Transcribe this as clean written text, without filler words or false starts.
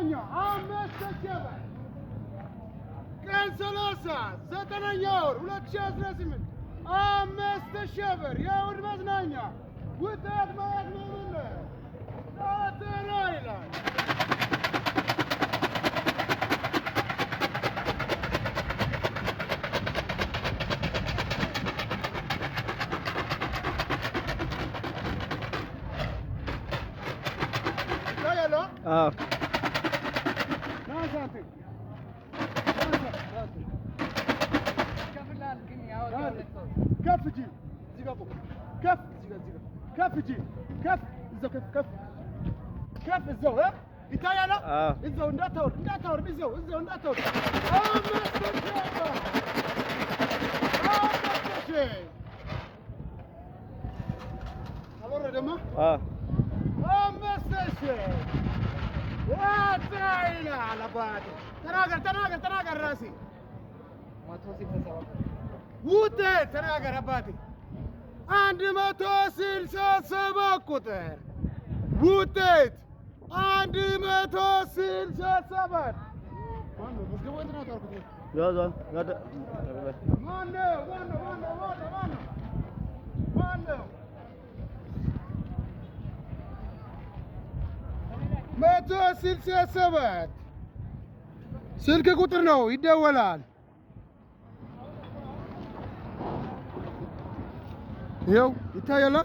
መዝናኛ 5,000 ብር። ቀን 30 9ኛ ወር 2018 5,000 ብር። የእሑድ መዝናኛ ውጤት ማየት ነው። ጣጥራ ይላል። ይታያል። አዎ። ና አንተ። ከፍ እጅ እዚህ ጋር ቆም። ከፍ እዚህ ጋር፣ እዚህ ጋር ከፍ እጅ ከፍ፣ እዛው ከፍ ከፍ ከፍ እዛው ይታያል። አዎ። እዛው እንዳታወርድ፣ እንዳታወርድ፣ እዛው እዛው እንዳታወርድ። 5,000 ብር፣ 5,000። አልወረደማ። አዎ። 5,000 ወጣ ይላል። አባቴ ተናገር፣ ተናገር፣ ተናገር፣ ራሴ ውጤት ተናገር አባቴ። 167 ቁጥር ውጤት 167። ማነው? መዝገቡ የት ነው ያልኩት? ያዟል። ማነው? ማነው? ማነው? ማነው? ማነው? ማነው? 167 ስልክ ቁጥር ነው፣ ይደወላል። ይኸው ይታያል።